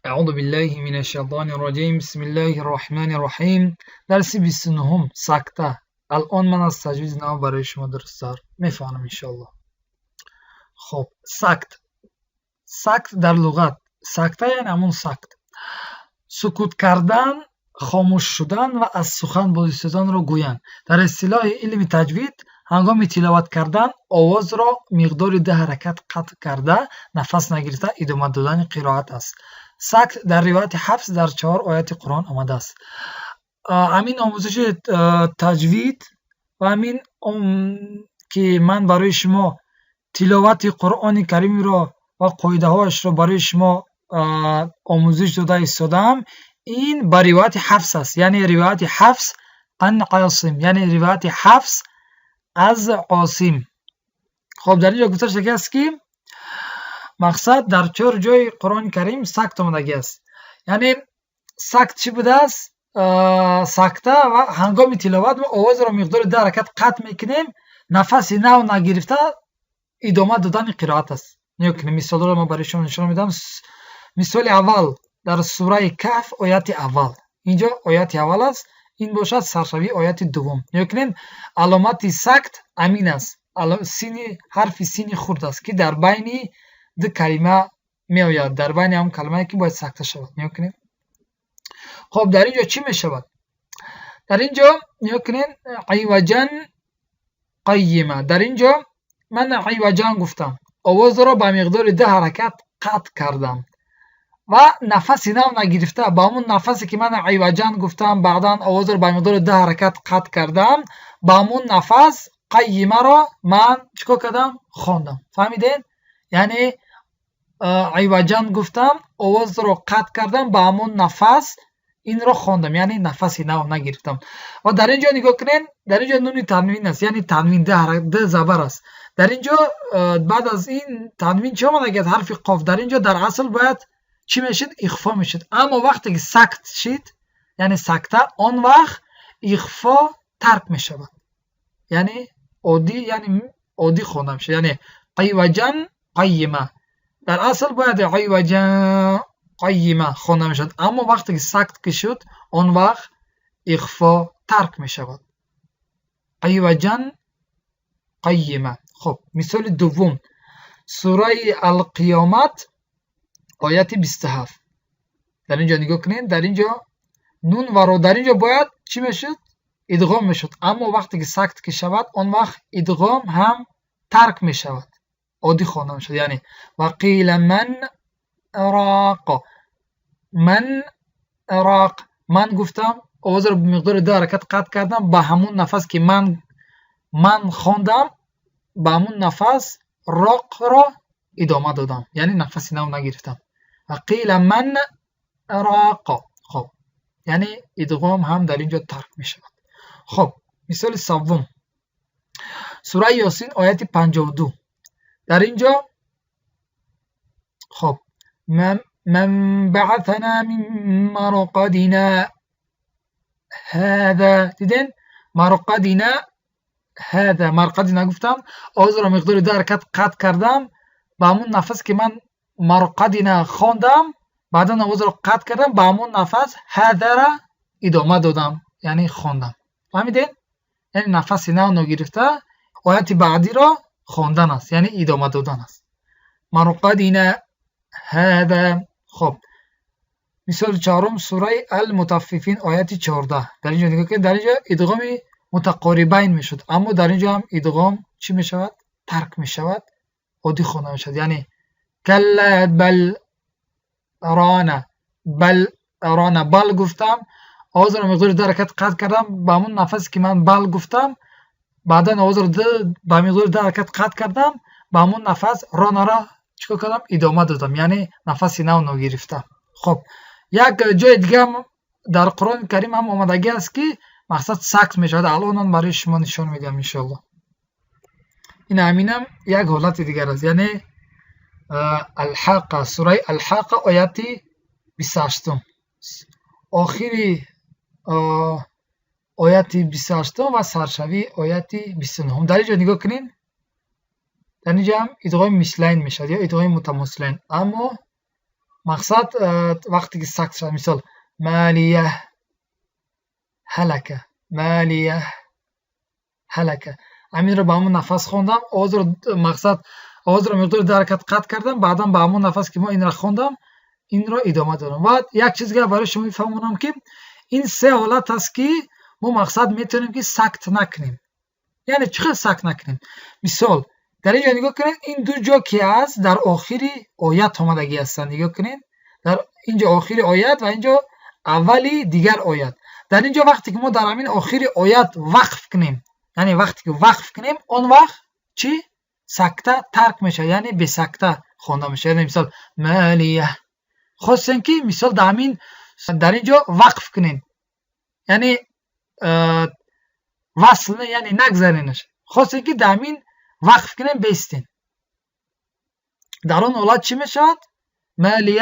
أعوذ بالله من الشیطان الرجیم. بسم الله الرحمن الرحیم. درسی 29، сакта. Алон ман аз таҷвизи нав барои шумо дурусттар мефаҳмам, иншоалло. Хоб, сакт. Сакт дар луғат, сакта яъне ҳамун сакт, сукут кардан, хомӯш шудан ва аз сухан боз истоданро гӯянд. Дар истилоҳи илми таҷвид, ҳангоми тиловат кардан овозро миқдори ду ҳаракат қатъ карда, нафас нагирифта идома додани қироат аст. Сакт дар ривояти Ҳафс дар чаҳор ояти Қуръон омадааст. Ҳамин омӯзиши таҷвид ва ҳамин ки ман барои шумо тиловати Қуръони Каримро ва қоидаҳояшро барои шумо омӯзиш дода истодаам, ин ба ривояти Ҳафс аст, яъне ривояти Ҳафс ан Осим, яъне ривояти Ҳафс аз Осим. Хоб, дар ин ҷо гуфта шудагӣ аст, ки мақсад дар чор ҷои Қуръони Карим сакт омадагӣ аст. Яъне сакт чӣ будааст? Сакта ва ҳангоми тиловат мо овозро миқдори ду ҳаракат қатъ мекунем, нафаси нав нагирифта идома додани қироат аст. Нигоҳ кунем, мисолҳоро ман барои шумо нишон медиҳам. Мисоли аввал дар сураи Каҳф, ояти аввал. Инҷо ояти аввал аст, ин бошад саршавии ояти дуввум. Нигоҳ кунед, аломати сакт амин аст, сини, ҳарфи сини хурд аст, ки дар байни ду калима меояд, дар байни ҳамон калимае, ки бояд сакта шавад. Нигоҳ кунед. Хоб, дар ин ҷо чӣ мешавад? Дар ин ҷо нигоҳ кунед: عوجا قيما. Дар ин ҷо ман عوجا гуфтам, овозро ба миқдори ду ҳаракат қатъ кардам ва нафаси нав нагирифта, ба ҳамун нафасе, ки ман عوجا гуфтам, баъдан овозро ба миқдори ду ҳаракат қатъ кардам, ба ҳамун нафас قيما ро ман чӣ кор кардам? Хондам. Фаҳмидед? Яъне عوجا гуфтам, овозро қатъ кардам, ба ҳамон нафас инро хондам, яъне нафаси нав нагирифтам. Ва дар ин ҷо нигоҳ кунед, дар ин ҷо нуни танвин аст, яъне танвин д забар аст. Дар ин ҷо баъд аз ин танвин чӣ омадагиаст? Ҳарфи қоф. Дар ин ҷо дар асл бояд чӣ мешид? Ихфо мешуд. Аммо вақте ки сакт шид, яъне сакта, он вақт ихфо тарк мешавад, яъне оддӣ, яъне оддӣ хонда мешавад, яъне عوجا قيما. Дар асл бояд عوجا قيما хонда мешавад, аммо вақте ки сакт ки шуд, он вақт ихфо тарк мешавад: عوجا قيما. Хоб, мисоли дуввум, сураи Алқиёмат, ояти 27. Дар ин ҷо нигоҳ кунед, дар ин ҷо нун ва ро. Дар ин ҷо бояд чӣ мешуд? Идғом мешуд. Аммо вақте ки сакт ки шавад, он вақт идғом ҳам тарк мешавад, оддӣ хонда мешавад, яъне وقيل من راق. من راق. Ман гуфтам, овозро ба миқдори ду ҳаракат қатъ кардам, ба ҳамун нафас, ки ман ман хондам, ба ҳамун нафас راق ро идома додам, яъне нафаси нав нагирифтам. وقيل من راق. Хоб, яъне идғом ҳам дар ин ҷо тарк мешавад. Хоб, мисоли севум, сураи Ёсин, ояти 52. Дар ин ҷо, хоб, من بعثنا من مرقدنا هذا. Диден? مرقدنا هذا. مرقدنا гуфтам, овозро миқдори ду ҳаракат қатъ кардам, ба ҳамун нафас, ки ман مرقدنا хондам, баъдан овозро қатъ кардам, ба ҳамун нафас هذا ра идома додам, яъне хондам. Фаҳмидед? Яъне нафаси нав ногирифта ояти баъдиро хондан аст, яъне идома додан аст: مرقدنا هذا. Хоб, мисоли чаҳорум, сураи Алмутаффифин, ояти 14. Дар ин ҷо нигоҳ кунед, дар ин ҷо идғоми мутақорибайн мешуд, аммо дар ин ҷо ҳам идғом чӣ мешавад? Тарк мешавад, оддӣ хонда мешавад, яъне كلا بل ران. بل ران. بل гуфтам, овозро миқдори ду ҳаракат қатъ кардам, ба ҳамун нафасе, ки ман بل гуфтам, баъдан овозро ба миқдори ду ҳаракат қатъ кардам, ба ҳамун нафас ران ро чӣ кор кардам? Идома додам, яъне нафаси нав ногирифта. Хоб, як ҷои дигаам дар Қуръони Карим ҳам омадагӣ аст, ки мақсад сакт мешавад. Алон ман барои шумо нишон медиҳам, иншоалло. Ин ҳаминам як ҳолати дигар аст, яъне Алҳоққа, сураи Алҳоққа, ояти 28-ум, охири ояти 28-ум ва саршавии ояти 29-ум. Дар ин ҷо нигоҳ кунед, дар ин ҷо ҳам идғоми мислайн мешавад ё идғоми мутамосилайн, аммо Мақсад, вақте ки сакт шавад, мисол: ما لي هلك، ما لي هلك. Ҳаминро ба ҳамон нафас хондам. Овозро, мақсад, овозро миқдори ду ҳаракат қатъ кардам, баъдан ба ҳамон нафас, ки мо инро хондам, инро идома додам. Ва як чиз дигар барои шумо мефаҳмонам, ки ин се ҳолат аст, ки мо, мақсад, метавонем, ки сакт накунем. Яъне чӣ хел сакт накунем? Мисол, дар ин ҷо нигоҳ кунед, ин ду ҷо ки аст, дар охири оят омадагӣ ҳастанд. Нигоҳ кунед, дар ин ҷо охири оят ва ин ҷо аввали дигар оят. Дар ин ҷо вақте ки мо дар ҳамин охири оят вақф кунем, яъне вақте ки вақф кунем, он вақт чӣ? Сакта тарк мешавад, яъне бесакта хонда мешавад. Яъне мисол: ما لي. Хостем, ки мисол дар ҳамин дар ин ҷо вақф кунем, яъне васл, яъне нагзаренаш. Хостем, ки дар ҳамин вақф кунем, бестем. Дар он ҳолат чӣ мешавад? ما لي,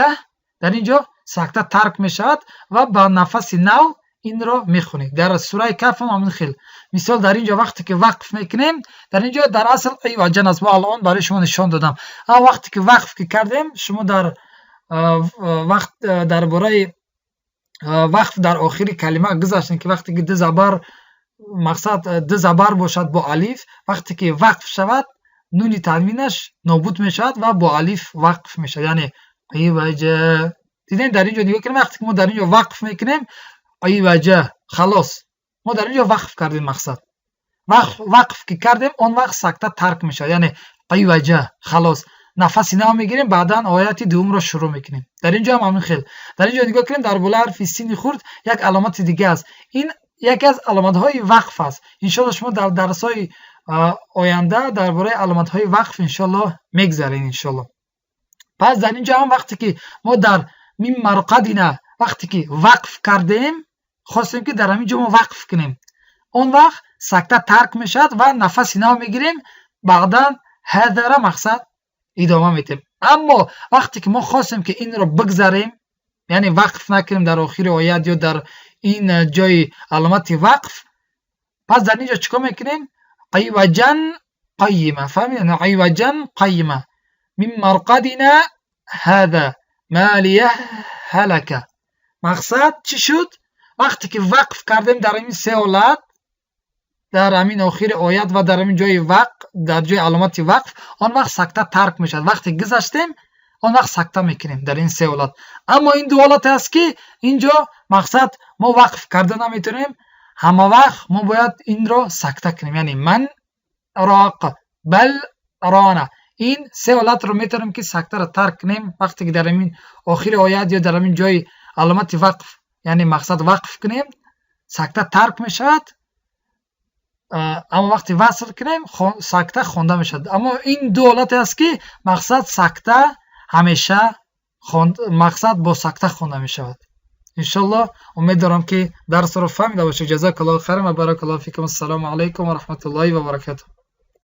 дар ин ҷо сакта тарк мешавад ва ба нафаси нав инро мехонед. Дар сураи Каҳф ҳам ҳамин хел. Мисол, дар ин ҷо вақте ки вақф мекунем, дар ин ҷо дар асл عوجا аст, мо алон барои шумо нишон додам. Аммо вақте ки вақф ки кардем, шумо дар вақт дар бораи вақф дар охири калима гузаштем, ки вақте ки ду забар, мақсад, ду забар бошад бо алиф, вақте ки вақф шавад, нуни танвинаш нобуд мешавад ва бо алиф вақф мешавад, яъне عوجا. Дидем, дар ин ҷо нигоҳ кунем, вақте ки мо дар ин ҷо вақф мекунем, عوجا, халос, мо дар ин ҷо вақф кардем. Мақсад, вақф ки кардем, он вақт сакта тарк мешавад, яъне عوجا, халос, нафаси нав мегирем, баъдан ояти дуввумро шурӯъ мекунем. Дар ин ҷо ҳам ҳамин хел. Дар ин ҷо нигоҳ кунем, дар болои ҳарфи сини хурд як аломати дига аст. Ин яке аз аломатҳои вақф аст. Иншоалло, шумо дар дарсҳои оянда дар бораи аломатҳои вақф, иншоалло, мегзаред, иншоалло. Пас дар ин ҷо ҳам вақте ки мо дар من مرقدنا вақте ки вақф кардем, хостем, ки дар ҳамин ҷо мо вақф кунем, он вақт сакта тарк мешавад ва нафаси нав мегирем, баъдан هذا ра, мақсад, идома медиҳем. Аммо вақте ки мо хостем, ки инро бигзарем, яъне вақф накунем дар охири оят ё дар ин ҷои аломати вақф, пас дар ин ҷо чӣ кор мекунем? عوجا قيما. Фаҳмидед? عوجا قيما، من مرقدنا هذا ما لي هلك. Мақсад чӣ шуд? Вақте ки вақф кардем дар ҳамин се ҳолат, дар ҳамин охири оят ва дар ҳамин ҷои вақф, дар ҷои аломати вақф, он вақт сакта тарк мешавад. Вақте гузаштем, он вақт сакта мекунем дар ин се ҳолат. Аммо ин ду ҳолате аст, ки ин ҷо, мақсад, мо вақф карда наметавонем. Ҳама вақт мо бояд инро сакта кунем, яъне من راق، بل ران. Ин се ҳолатро метавонем, ки сактаро тарк кунем, вақте ки дар ҳамин охири оят ё дар ҳамин ҷои аломати вақф, яъне мақсад, вақф кунем, сакта тарк мешавад. Аммо вақте васл кунем, сакта хонда мешавад. Аммо ин ду ҳолате аст, ки, мақсад, сакта ҳамеша, мақсад, бо сакта хонда мешавад. Иншолло, умед дорам, ки дарсро фаҳмида бошед. جزاك الله خيرا وبارك الله فيكم. السلام عليكم ورحمة الله وبركاته.